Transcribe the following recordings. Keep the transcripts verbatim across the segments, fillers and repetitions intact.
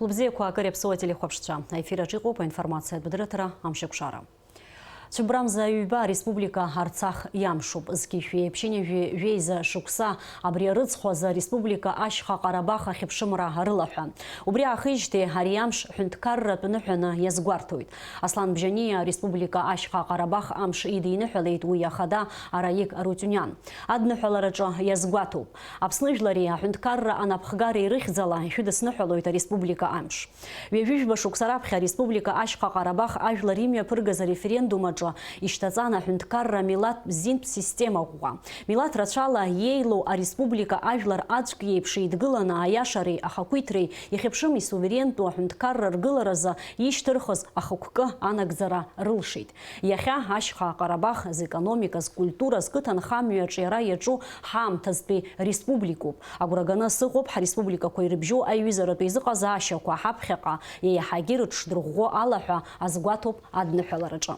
Лыбзиақәа акыр иаԥсоу ателехәаԥшцәа, аефир аҿы иҟоуп аинформациатә дырраҭара Амшьакәшара. Цәыббрамза ҩба ареспублика Арцах иамшуп. Зқьи жәшәи ԥшьынҩажәи жәеиза шықәса абри арыцхә азы ареспублика Ашьха Ҟарабах ахьыԥшымра рылаҳәа. Убри аахижьҭеи ари амш ҳәынҭқарратә ныҳәаны иазгәарҭоит. Аслан Бжьаниа ареспублика Ашьха Ҟарабах амш идиныҳәалеит уи ахада Араик Арутиуниан. Адныҳәалараҿы иазгәаҭоуп. Аԥсны жәлари аҳәынҭқарра анапхгареи рыхьӡала ишәыдысныҳәалоит ареспублика амш. Ҩажәижәба шықәса раԥхьа ареспублика Ашьха Ҟарабах ажәлар имҩаԥыргаз ареферендум аҿы ишьҭаҵан аҳәынҭқарра милаҭтә зинтә система ӷәӷәа. Милаҭ рацәала иеилоу ареспублика ажәлар аӡәк иеиԥш еидгыланы аиашареи ахақәиҭреи ихьыԥшым исуверентәу аҳәынҭқарра ргыларазы ишьҭырхыз ахықәкы анагӡара рылшеит. Иахьа Ашьха Ҟарабах зекономика, зкультура, зқыҭанхамҩа аҿиара иаҿу ҳаамҭазтәи республикоуп. Агәра ганы сыҟоуп ҳареспубликақәа ирыбжьоу аиҩызаратә еизыҟазаашьақәа ҳаԥхьаҟа еиҳагьы рыҽшдырӷәӷәо ала ҳәа азгәаҭоуп адныҳәалараҿы.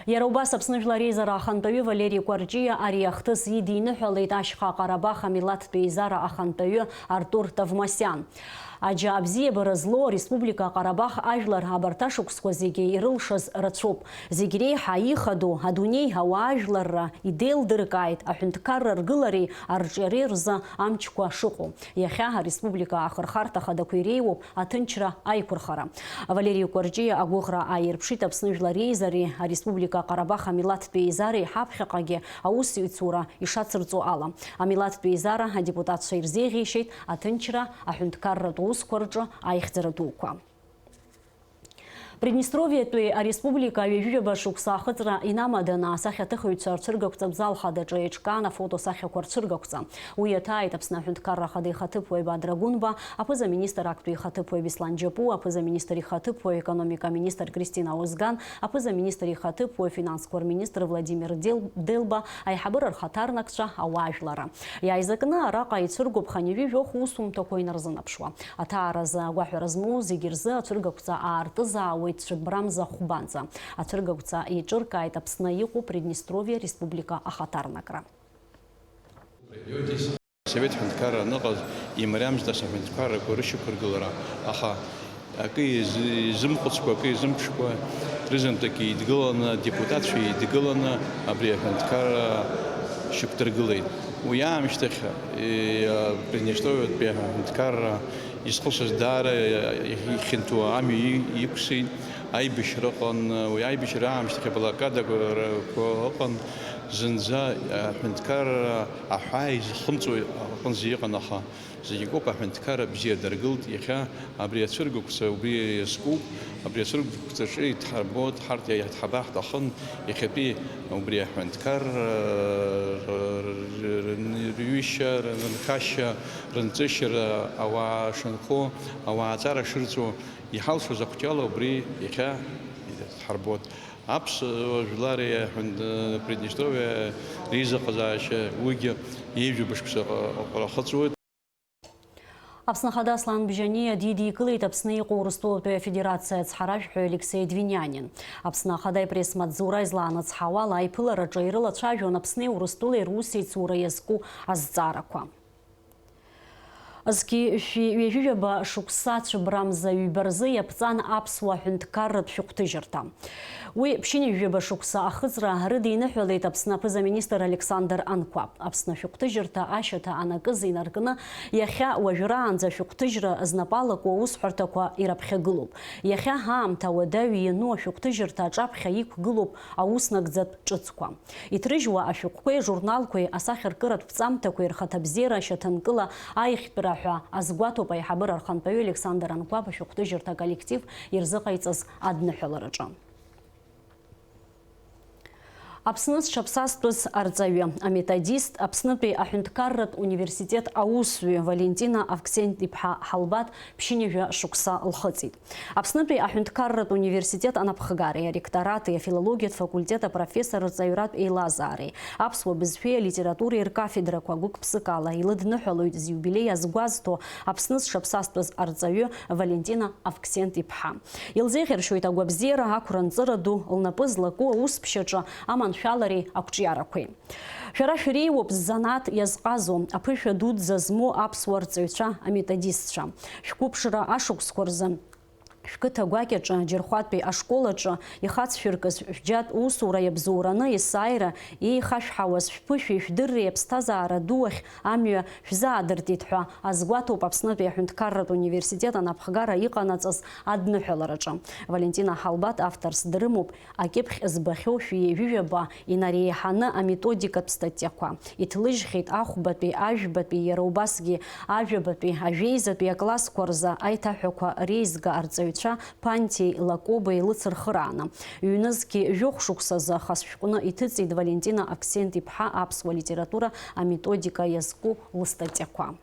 Иара убас Аԥсны Жәлар Реизара ахантәаҩы Валери Кәарҷиа ари ахҭыс идиныҳәалеит Ашьха Ҟарабах амилаҭтә еизара ахантәаҩы Артур Тавмасиан. Аџьа абзиабара злоу ареспублика Ҟарабах ажәлар абарҭ ашықәсқәа зегьы ирылшаз рацәоуп. Зегь реиҳа ихадоу адунеи ауаажәларра идеилдыркааит аҳәынҭқарра ргылареи арҿиареи рзы амчқәа шыҟоу. Иахьа ареспублика ахырхарҭа хадақәа иреиуоуп аҭынчра аиқәырхара. Валери Кәарҷиа агәыӷра ааирԥшит Аԥсны Жәлар Реизареи ареспублика Ҟарабах амилаҭтә еизареи ҳаԥхьаҟагьы аусеицура ишацырҵо ала. Амилаҭтә еизара адепутатцәа ирзеиӷьеишьеит аҭынчра, аҳәынҭқарратә усқәа рҿы аихьӡара дуқәа. Приднестровиатәи ареспублика ҩажәижәаба шықәса ахыҵра инамаданы асахьаҭыхыҩцәа рцәыргақәҵатә зал хадаҿы еиҿкаан афотосахьақәа рцәыргақәҵа. Уи иаҭааит Аԥсны аҳәынҭқарра ахада ихаҭыԥуаҩ Бадра Гәынба, аԥыза-министр актәи ихаҭыԥуаҩ Беслан Џьапу, аԥыза-министр ихаҭыԥуаҩ, аекономика аминистр Кристина Озган, аԥыза-министр ихаҭыԥуаҩ, финансқәа рминистр Владимир Дел-, Делба, аиҳабыра рхаҭарнакцәа, ауаажәларра. Иааизакны араҟа ицәыргоуп хынҩажәи жәохә усумҭақәа инарзынаԥшуа. Аҭааразы агәаҳәара змоу зегьы рзы ацәыргақәҵа аартызаауеит цәыббрамза хәбанӡа. Ацәыргақәҵа еиҿыркааит Аԥсны иҟоу Приднестровиа Республика ахаҭарнакра. Асовет ҳәынҭқарра аныҟаз, имариамызт ас аҳәынҭқаррақәа рышьақәыргылара, аха акы изы-, изымхәыцкәа, акы изымԥшкәа, рызынтәык еидгыланы, адепутатцәа еидгыланы абри аҳәынҭқарра шьақәдыргылеит. Уи аамышьҭахь, е, Приднестровиатәи аҳәынҭқарра изхылсыз даара ихьанҭоу амҩа и-, иқәсит, аибашьра ыҟан, уи аибашьра аамышьҭахь аблокадақәа ыҟан, зынӡа аҳәынҭқарра аҳәаа изхымҵуа аҟынӡа иҟан, аха зегь акоуп, аҳәынҭқарра бзиа даргылт, иахьа абри ацәыргақәҵа убри иазкуп, абри ацәыргақәҵаҿы идҳарбоит, ҳарҭ иаҳҭҳаба ҳҭахын, иахьатәи убри аҳәынҭқарра рҩышьа, рынхашьа, рынҵышьра, ауаа шынхо, ауаа аҵара шырҵо, иҳалшоз ахәҷала убри иахьа идҳарбоит. Аԥсуа жәлари аҳәын-, Приднестровиа реизыҟазаашьа уигьы ҩажәижәаба шықәса аҟара ахыҵуеит. Аԥсны Ахада Аслан Бжьаниа дидикылеит Аԥсны иҟоу Урыстәылатәи Афедерациа ацҳаражәҳәаҩ Алексеи Двинянин. Аԥсны Ахада ипресс-маҵзура изланыцҳауала, аиԥылараҿы ирылацәажәон Аԥснеи Урыстәылеи русеицура иазку азҵаарақәа. Зқьи жәшәи ҩажәижәаба шықәса цәыббрамза ҩба рзы иаԥҵан аԥсуа ҳәынҭқарратә шәҟәҭыжьырҭа. Уи ԥшьынҩажәижәаба шықәса ахыҵра рыдиныҳәалеит Аԥсны аԥыза-министр Александр Анқәаб. Аԥсны ашәҟәҭыжьырҭа ашьаҭа анакыз инаркны, иахьа уажәраанӡа ашәҟәҭыжьра знапы алаку аусҳәарҭақәа ираԥхьагылоуп. Иахьа аамҭа уадаҩ иану ашәҟәҭыжьырҭа аҿаԥхьа иқәгылоуп ауснагӡатә ҿыцқәа. Иҭрыжьуа ашәҟәқәеи ажурналқәеи асахьаркыратә ԥҵамҭақәеи рхаҭабзиара шьаҭанкыла аихтәра ҳәа азгәаҭоуп аиҳабыра архантәаҩы Александр Анқәаб ашәҟәҭыжьырҭа аколлектив ирзыҟаиҵаз адныҳәалараҿы. Аԥсны зҽаԥсазтәыз арҵаҩы, аметодист, Аԥснытәи аҳәынҭқарратә университет аусзуҩы Валентина Авксент-иԥҳа Ҳалбаҭ ԥшьынҩажәа шықәса лхыҵит. Аԥснытәи аҳәынҭқарратә университет анапхгареи аректорати афилологиатә факультет апрофессор рҵаҩратә еилазаареи, аԥсуа бызшәеи алитературеи ркафедрақәа гәык-ԥсыкала илыдныҳәалоит зиубилеи азгәазҭо Аԥсны зҽаԥсазтәыз арҵаҩы Валентина Авксент-иԥҳа. Илзеиӷьаршьоит агәабзиара, ақәра-нҵыра ду, лнапы злаку аусԥшьаҿы аман Шәалареи ақәҿиарақәеи. Шәара шәреиуоуп ззанааҭ иазҟазоу, аԥышәа дуӡӡа змоу аԥсуа рҵаҩцәа, аметодистцәа. Шәқәыԥшра ашықәсқәа рзы шәқыҭа гәакьаҿы, Џьырхәатәи ашкол аҿы ихацшәыркыз шәџьатә усура иабзоураны есааира еихашәҳауаз шәԥышәеи шәдырреи аԥсҭазаара ду ахь амҩа шәзаадыртит ҳәа азгәаҭоуп Аԥснытәи аҳәынҭқарратә университет анапхгара иҟанаҵаз адныҳәалараҿы. Валентина Ҳалбат авторс дрымоуп. Акьыԥхь збахьоу шәи ҩажәа ба инареиҳаны аметодикатә статиақәа. Иҭлыжьхьеит ахәбатәи, ажәбатәи, иара убасгьы ажәабатәи, ажәеизатәи аклассқәа рзы аиҭаҳәақәа реизга арҵаҩцәа Ԥанҭиеи Лакобеи лыцырхырааны. Ҩнызқьи жәохә шықәсазы хаз шәҟәны иҭыҵит Валентина Аксент-иԥҳа аԥсуа литература аметодика иазку лыстатиақәа.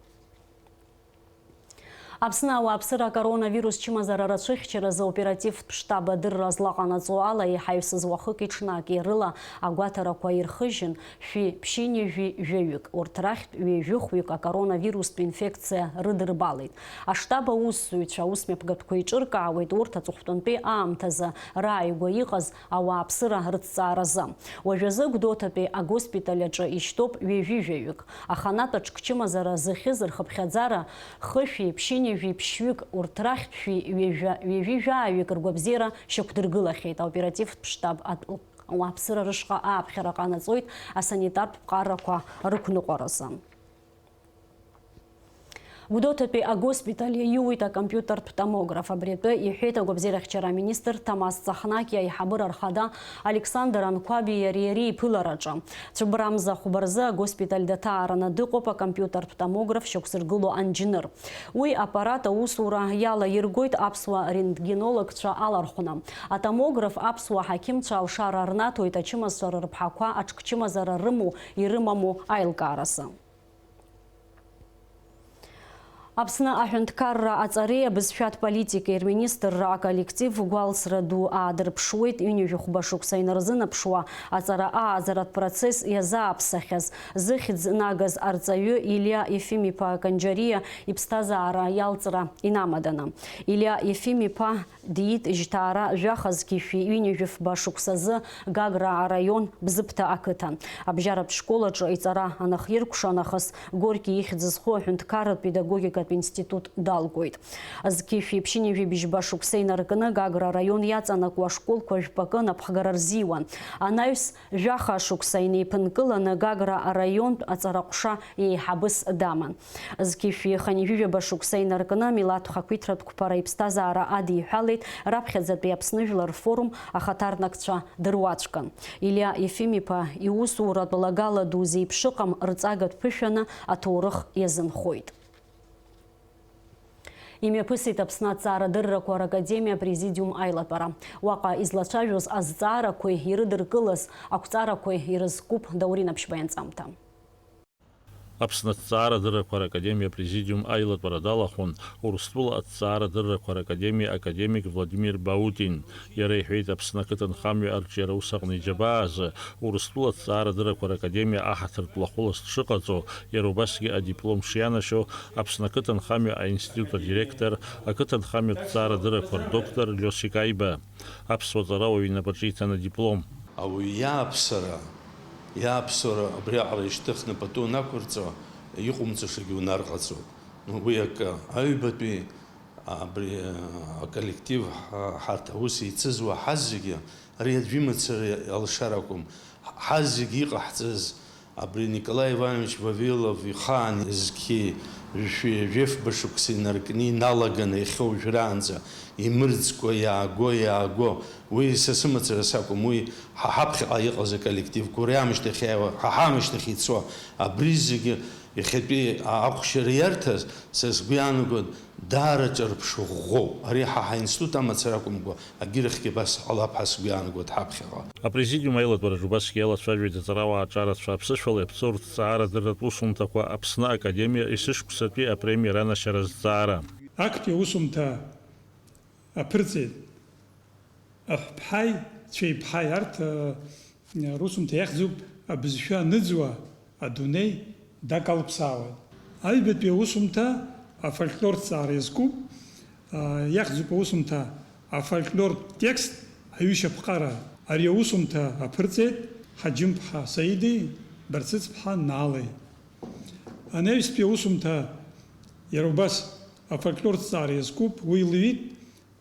Аԥсны ауааԥсыра акоронавирус чымазара рацәыхьчаразы оперативтә штаб адырра злаҟанаҵо ала, еиҳаҩсыз уахыки ҽнаки рыла агәаҭарақәа ирхыжьын, шәи ԥшьынҩажәи жәаҩык, урҭ рахьтә ҩажәихәҩык акоронавирустә инфекциа рыдырбалеит. Аштаб аусзуҩцәа аусмҩаԥгатәқәа еиҿыркаауеит урҭ аҵыхәтәантәи аамҭазы рааигәа иҟаз ауааԥсыра рыҭҵааразы. Уажәазы Гәдоуҭатәи агоспиталь аҿы ишьҭоуп ҩажәи жәаҩык. Аханатә аҽкчымазара зыхьыз рхыԥхьаӡара хышәи ԥшьынҩажәи ԥшьҩык, урҭ рахьтә шәи ҩажәа, ҩажәи жәааҩык ргәабзиара шьақәдыргылахьеит аоперативтә штаб атә-, ауааԥсыра рышҟа ааԥхьара ҟанаҵоит асанитартә ԥҟарақәа рықәныҟәаразы. Гәдоуҭатәи агоспиталь иаиуит акомпиутертә томограф. Абри атәы иҳәеит агәабзиарахьчара аминистр Ҭамаз Ҵахнакиа аиҳабыра рхада Александр Анқәаби иареи реиԥылараҿы. Цәыббрамза хәба рзы агоспиталь даҭаараны дыҟоуп акомпиутертә томограф шьақәзыргыло анџьныр. Уи аппарат аусура иалаиргоит аԥсуа рентгенологцәа алархәны. Атомограф аԥсуа ҳақьымцәа алшара рнаҭоит ачымазцәа рырԥҳақәа аҽкчымазара рымоу, ирымаму аилкааразы. Аԥсны аҳәынҭқарра аҵареи абызшәатә политикеи рминистрра аколлектив гәалсра ду аадырԥшуеит ҩынҩажәи хәба шықәса инарзынаԥшуа аҵара ааӡаратә процесс иазааԥсахьаз, зыхьӡ нагаз арҵаҩы Илиа Ефим-иԥа Канџьариа иԥсҭазаара иалҵра инамаданы. Илиа Ефим-иԥа диит жьҭаара жәаха зқьи шәи ҩынҩажәи фба шықәсазы Гагра араион Бзыԥҭа ақыҭан. Абжьаратә школ аҿы иҵара анахиркәша нахыс, Горки ихьӡ зху аҳәынҭқарратә педагогикатә институт далгоит. Зқьи шәи ԥшьынҩажәи быжьба шықәса инаркны Гагра араион иаҵанакуа ашколқәа жәпакы напхгара рзиуан. Анаҩс, жәаха шықәса инеиԥынкыланы Гагра араионтә аҵараҟәша еиҳабыс даман. Зқьи шәи хынҩажәи жәаба шықәса инаркны амилаҭ хақәиҭратә қәԥара иԥсҭазаара адиҳәалеит раԥхьаӡатәи Аԥсны жәлар рфорум ахаҭарнакцәа дыруаӡәкын. Илиа Ефим-иԥа иусуратә лагала ду зеиԥшыҟам рҵага дԥышәаны аҭоурых иазынхоит. Имҩаԥысит Аԥсны аҭҵаарадыррақәа ракадемиа апрезидиум аилатәара. Уаҟа излацәажәоз азҵаарақәеи ирыдыркылаз ақәҵарақәеи ирызкуп Даур Инаԥшьба ианҵамҭа. Аԥсны аҭҵаарадыррақәа ракадемиа апрезидиум аилатәара далахәын Урыстәыла аҭҵаарадыррақәа ракадемиа академик Владимир Баутин. Иара иҳәеит, Аԥсны ақыҭанхамҩа арҿиара ус аҟны иџьабаазы, Урыстәыла аҭҵаарадыррақәа ракадемиа аҳаҭыртә лахәылас дшыҟаҵо, иара убасгьы адиплом шианашьо, Аԥсны ақыҭанхамҩа аинститут адиректор, ақыҭанхамҩатә ҭҵаарадыррақәа рдоктор Лиосик Аиба. Аԥсуа ҵарауаҩ инапаҿы иҭан адиплом. Ауаҩы иааԥсара, иааԥсара абриаҟара ишьҭыхны пату анақәырҵо, иҟоумҵашагьы унарҟаҵоит. Уи акы, аҩбатәи, абри, аколлектив, ҳа-, ҳарҭ аус еицызуа ҳазегьы, ари аӡә имацара алшара акәым, ҳазегьы иҟаҳҵаз, абри Николаи Иванович Вавилов ихаан зқьи жәшәи жәефба шықәса инаркны иналаганы иахьа уажәраанӡа имырӡкәа иааго, иааго, уи са сымацара сакәым, уи ҳа ҳаԥхьаҟа иҟаз аколлективқәа, уи аамышьҭахь иааиуа, ҳа ҳаамышьҭахь ицо, абри зегьы иахьатәи аҟәшьара иарҭаз, са сгәы иаанагон, даара ҿырԥшы ӷәӷәоуп. Ари ҳа ҳаинститут амацара акәымкәа, агьырахьгьы абас ҟалап ҳәа сгәы иаанагоит ҳаԥхьаҟа. Апрезидиум аилатәараҿы убасгьы иалацәажәеит аҵарауаа аҿарацәа, аԥсышәала иаԥҵоу рҭҵаарадырратә усумҭақәа, Аԥсны академиа есышықәсатәи апремиа ранашьара азҵаара. Актәи аусумҭа аԥырҵеит. Аҳәԥҳаи цәеиԥҳаи арҭ, э, русумҭа иахьӡуп абызшәа аныӡуа адунеи дакалԥсаауеит. Аҩбатәи аусумҭа афольклортә ҵаара иазкуп, э, иахьӡуп аусумҭа афольклортә текст аҩышьаԥҟара. Ари аусумҭа аԥырҵеит Ҳаџьымԥҳа Саидеи Барцыцԥҳа Наалеи. Анаҩстәи аусумҭа иара убас афольклортә ҭҵаара иазкуп, уи илҩит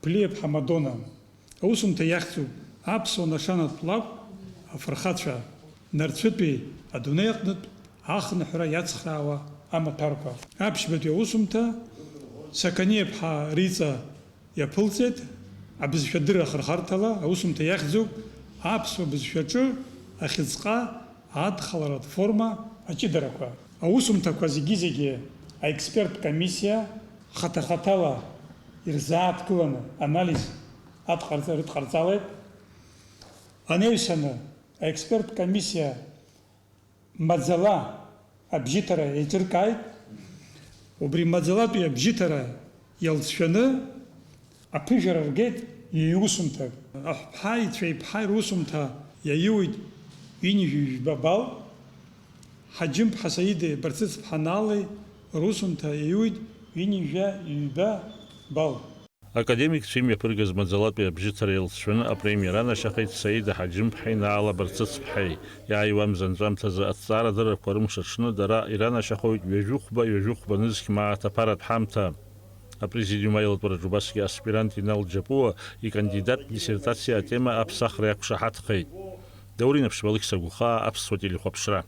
Ԥлиаԥҳа Мадона. Аусумҭа иахьӡуп аԥсуа нашанатә лакә афырхацәа, нарцәытәи адунеи аҟнытә ахынҳәра иацхраауа амаҭәарқәа. Аԥшьбатәи аусумҭа Сақаниаԥҳа Риҵа иаԥылҵеит, абызшәадырра ахырхарҭала аусумҭа иахьӡуп аԥсуа бызшәаҿы ахьыӡҟа адхаларатә форма аҷыдарақәа. Аусумҭақәа зегьы-зегьы аексперттә комиссиа хаҭа-хаҭала ирзааҭгыланы анализ адҟарҵа-, рыдҟарҵалеит. Анаҩсаны аексперттә комиссиа маӡала абжьыҭара еиҿыркааит. Убри маӡалатәи абжьыҭара иалҵшәаны аԥыжәара ргеит ҩ-усумҭак. Ахәԥҳаи ицәеи-ԥҳаи русумҭа иаиуит ҩынҩажәи жәба балл, Ҳаџьымԥҳа Саидеи Барцыцԥҳа Наалеи русумҭа иаиуит ҩынҩажәа ҩба балл. Академикцәа имҩаԥыргаз маӡалатәи абжьыҭара иалҵшәаны апремиа ранашьахеит Саида Ҳаџьымԥҳаи Наала Барцыцԥҳаи. Иааиуа амза анҵәамҭазы аҭҵаарадыррақәа рымш аҽны дара иранашьахоит ҩажәихәба, ҩажәихәба нызқь мааҭ аԥаратә ҳамҭа. Апрезидиум аилатәараҿы убасгьы аспирант Инал Џьапуа икандидаттә диссертациа атема аԥсахра иақәшаҳаҭхеит. Даур Инаԥшьба, Алықьса Гәхаа, Аԥсуа телехәаԥшра.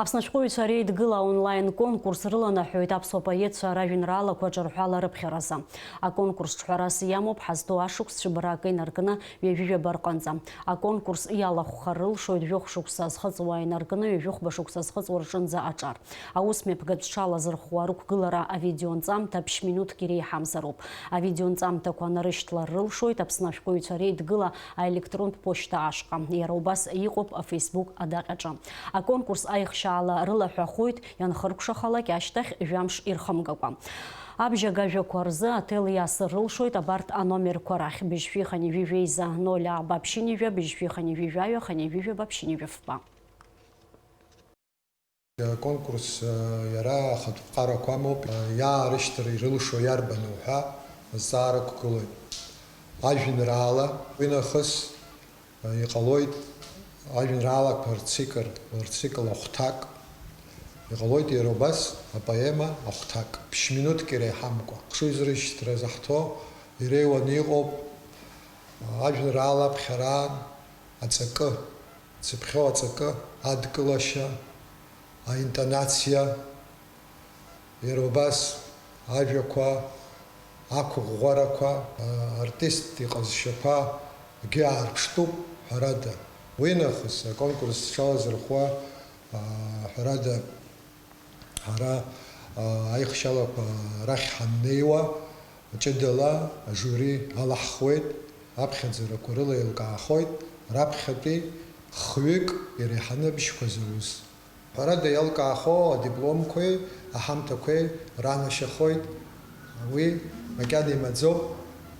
Аԥсны ашәҟәыҩҩцәа Реидгыла онлайн конкурс рыланаҳәоит аԥсуа поетцәа ражәеинраалақәа ҿырҳәала рыԥхьаразы. Аконкурс ҿҳәарас иамоуп ҳазҭоу ашықәс цәыббарак инаркны ҩажәи жәаба рҟынӡа. Аконкурс иалахәхар рылшоит жәохә шықәса зхыҵуа инаркны ҩажәихәба шықәса зхыҵуа рҿынӡа аҿар. Аусмҩаԥгатә ҽалазырхәуа рықәгылара авидеонҵамҭа ԥшь минуҭк иреиҳамзароуп. Авидеонҵамҭақәа нарышьҭлар рылшоит Аԥсны ашәҟәыҩҩцәа Реидгыла аелектронтә ԥошьҭа ашҟа. Иара убас иҟоуп афейсбук адаҟьаҿы. Аконкурс аихшьаала рылаҳәахоит, ианхыркәшахалак ашьҭахь жәамш ирхымгакәа. Абжьагажәақәа рзы аҭел иасыр рылшоит абарҭ аномерқәа рахь: быжьшәи хынҩажәи жәеиза, ноль ааба ԥшьынҩажәа, быжьшәи хынҩажәи жәаҩа, хынҩажәи жәаба ԥшьынҩажәи фба. Аконкурс, э, иара ахатә ԥҟарақәа амоуп, э, иаарышьҭыр ирылшо иарбану ҳәа азҵаара ықәгылоит. Ажәеинраала, уи нахыс, э, иҟалоит ажәеинраалақәа рцикл, рцикл ахәҭак, иҟалоит иара убас апоема ахәҭак, ԥшь-минуҭк иреиҳамкәа. Хшыҩзрышьҭра заҳҭо иреиуаны иҟоуп, э, ажәеинраала аԥхьараан аҵакы, дзыԥхьоу аҵакы адкылашьа, аинтонациа, иара убас ажәақәа, ақәыӷәӷәарақәа, артист иҟазшьақәа акгьы аарԥштәуп, ҳәарада. Уи нахыс аконкурс зҽалазырхәуа, ҳәарада, ҳара аихшьалақәа рахь ҳаннеиуа, ҷыдала ажури алаҳхуеит, аԥхьаӡарақәа рыла еилкаахоит раԥхьатәи хҩык иреиҳаны абжьқәа зауз. Ҳәарада, иалкаахо адипломқәеи аҳамҭақәеи ранашьахоит, уи макьана имаӡоуп.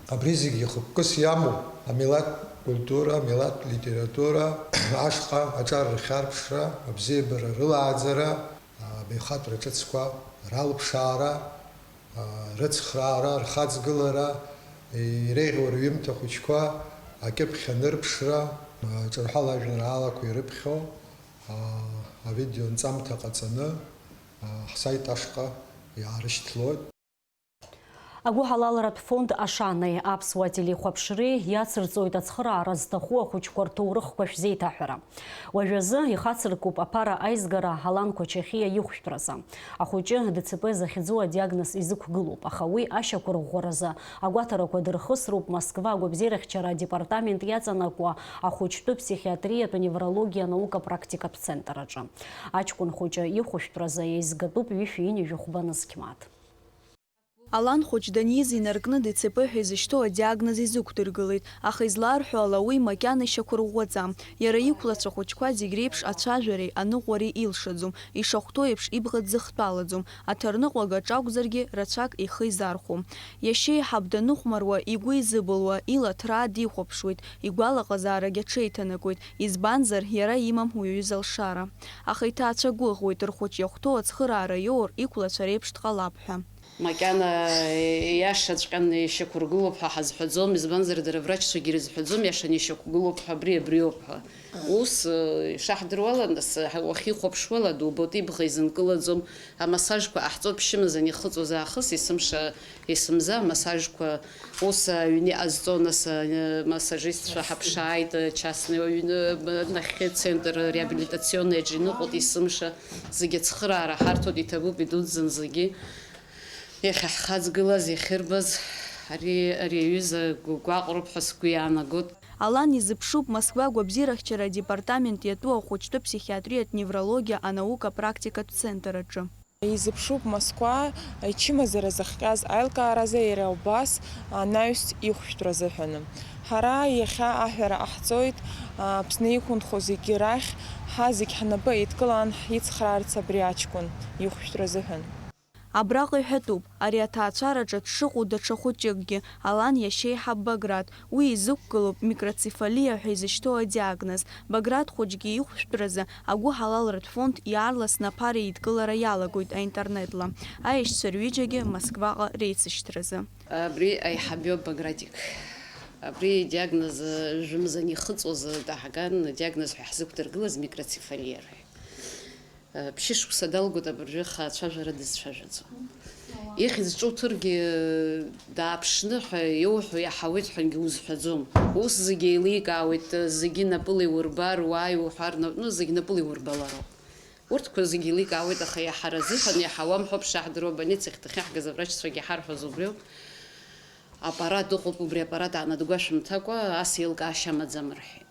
Абри зегьы хықәкыс иамоу амилаҭтә культура, амилаҭтә литература ашҟа аҿар рхьарԥшра, абзиабара рылааӡара, абаҩхатәра ҿыцқәа ралԥшаара, рыцхраара, рхаҵгылара, иреиӷьу рҩымҭа хәыҷқәа акьыԥхь анырԥшра, ҿырҳәала ажәеинраалақәа ирыԥхьо, авидеонҵамҭа ҟаҵаны, ҳсайт ашҟа иаарышьҭлоит. Агәыҳалалратә фонд Ашанеи аԥсуа телехәаԥшреи иацырҵоит ацхыраара зҭаху ахәыҷқәа рҭоурыхқәа шәзеиҭаҳәара. Уажәазы ихацыркуп аԥара аизгара Алан Қәачахиа ихәшәтәразы. Ахәыҷы ДЦП захьӡу адиагноз изықәгылоуп, аха уи ашьақәырӷәӷәаразы агәаҭарақәа дырхысроуп Москва агәабзиарахьчара адепартамент иаҵанакуа ахәыҷтәы ԥсихиатриатә неврологиа анаука практикатә центр аҿы. Аҷкәын хәыҷы ихәышәтәразы еизгатәуп ҩышәи ҩынҩажәи хәба нызқь мааҭ. Алан хәыҷ даниз инаркны ДЦП ҳәа изышьҭоу адиагноз изықәдыргылеит, аха изларҳәо ала уи макьана ишьақәырӷәӷәаӡам. Иара иқәлацәа хәыҷқәа зегь реиԥш ацәажәареи аныҟәареи илшаӡом, ишахәҭоу еиԥш ибӷа дзыхтәалаӡом, аҭарныҟәага аҿакәзаргьы рацәак ихы изархәом. Иашьеиҳаб даныхәмаруа, игәы изыбылуа, ила ҭраа дихәаԥшуеит, игәалаҟазаарагь аҽеиҭанакуеит, избанзар, иара имам уи аҩыза алшара. Аха иҭаацәа гәыӷуеит, рхәыҷ иахәҭоу ацхыраара иоур, иқәлацәа реиԥш дҟалап ҳәа. Макьана иашаҵәҟьаны ишьақәыргылоуп ҳәа ҳазҳәаӡом, избанзар, дара аврачцәагьы ирызҳәаӡом, иашаны ишьақәгылоуп ҳәа, абри абриоуп ҳәа. Ус, э, ишаҳдыруала, нас, ҳа-, уахьихәаԥшуала, дубоит, ибӷа изынкылаӡом, амассажқәа ҟаҳҵоит, ԥшьымазан ихыҵуаз аахыс, есымша, есымза амассажқәа ус аҩны иҟазҵо, нас, э, массажистцәа ҳаԥшааит, э, частный аҩны, э, нахьхьи центр реабилитационный аҿы иныҟәоит, есымша, зегьы ацхыраара ҳарҭоит, иҭабуп, идуӡӡан зегьы. Иахьа ҳхаҵгылаз, иахьырбаз, ари, ари аҩыза гәаҟроуп ҳәа сгәы иаанагоит. Алан изыԥшуп Москва агәабзиарахьчара адепартамент иатәу ахәыҷтәы ԥсихиатриатә неврологиа анаукатә практикатә центр аҿы. Изыԥшуп Москва ичымазара зыхҟьаз аилкааразы иара убас анаҩс ихәшәтәра азыҳәаны. Ҳара иахьа аҳәара ҟаҳҵоит, Аԥсны иқәынхо зегьы рахь ҳа зегь ҳнапы еидкылан ҳицхраарц абри аҷкәын ихәшәтәра азыҳәан. Абраҟа иҳәатәуп, ари аҭаацәараҿы дшыҟоу даҽа хәыҷыкгьы, Алан иашьеиҳаб Баграт, уи изықәгылоуп микроцефалиа ҳәа изышьҭоу адиагноз. Баграт хәыҷгьы ихәшәтәразы агәыҳалалратә фонд иаарласны аԥара еидкылара иалагоит аинтернетла, аешьцәа рҩыџьагьы Москваҟа реицышьҭразы. Абри аиҳаб иоуп Багратик. Абри диагноз, э, жәымзан ихыҵуаз, э, даҳган, диагноз ҳәа ҳзықәдыргылаз микроцефалиа рҳәеит. Ԥшьышықәса далгоит абыржәы, аха ацәажәара дызцәажәаӡом. Ихьӡ ҿуҭыргьы, дааԥшны ҳәа иуҳәо иаҳауеит ҳәагьы узҳәаӡом. Ус зегьы еиликаауеит, зегьы напыла иурбар, уааи уҳәар, на-, ну, зегь напыла иурбалароуп. Урҭқәа зегьы еиликаауеит, аха иаҳаразыҳәан иаҳауам ҳәоуп шаҳдыруа, больницахь дахьаҳгаз аврачцәагьы иҳарҳәоз убриоуп. Аппарат ыҟоуп, убри аппарат ааны дгәашәымҭакәа ас еилкаашьа амаӡам рҳәеит.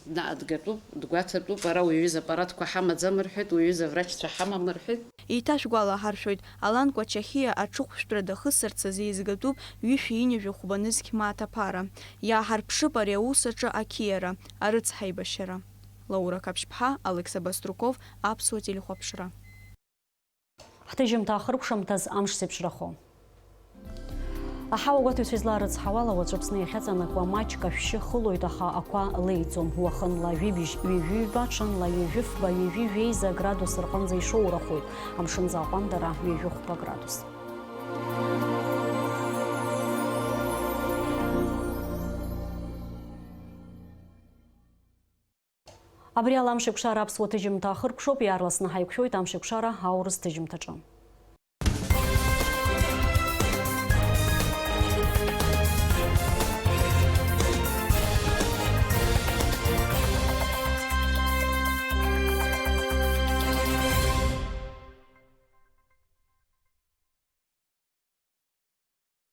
Днаадгатәуп, дгәаҭатәуп, ара уи аҩыза аппаратқәа ҳамаӡам рҳәеит, уи аҩыза аврачцәа ҳамам рҳәеит. Еиҭашәгәалаҳаршәоит, Алан Кәачахиа аҽыхәшәтәра дахысырц азы еизгатәуп ҩышәи ҩынҩажәи хәба нызқь мааҭ аԥара. Иааҳарԥшып ари аус аҿы ақьиара, арыцҳаибашьара. Лаура Қаԥшьԥҳа, Алекса Баструков, Аԥсуа телехәаԥшра. Ҳҭыжьымҭа ахыркәшамҭаз амш зеиԥшрахо. Аҳауагәаҭаҩцәа излаарыцҳауала, уаҵәы Аԥсны иахьаҵанакуа маҷк ашәшьы хылоит, аха ақәа леиӡом. Уахынла жәибжь ҩажәи ҩба, ҽынла ҩажәи фба, ҩажәи жәеиза градус рҟынӡа ишоурахоит. Амшынӡы аҟәандара ҩажәи хәба градус. Абри ала Амшеикәшара аԥсуа ҭыжьымҭа ахыркәшоуп, иаарласны ҳаиқәшәоит Амшеикәшара аурыс ҭыжьымҭаҿы.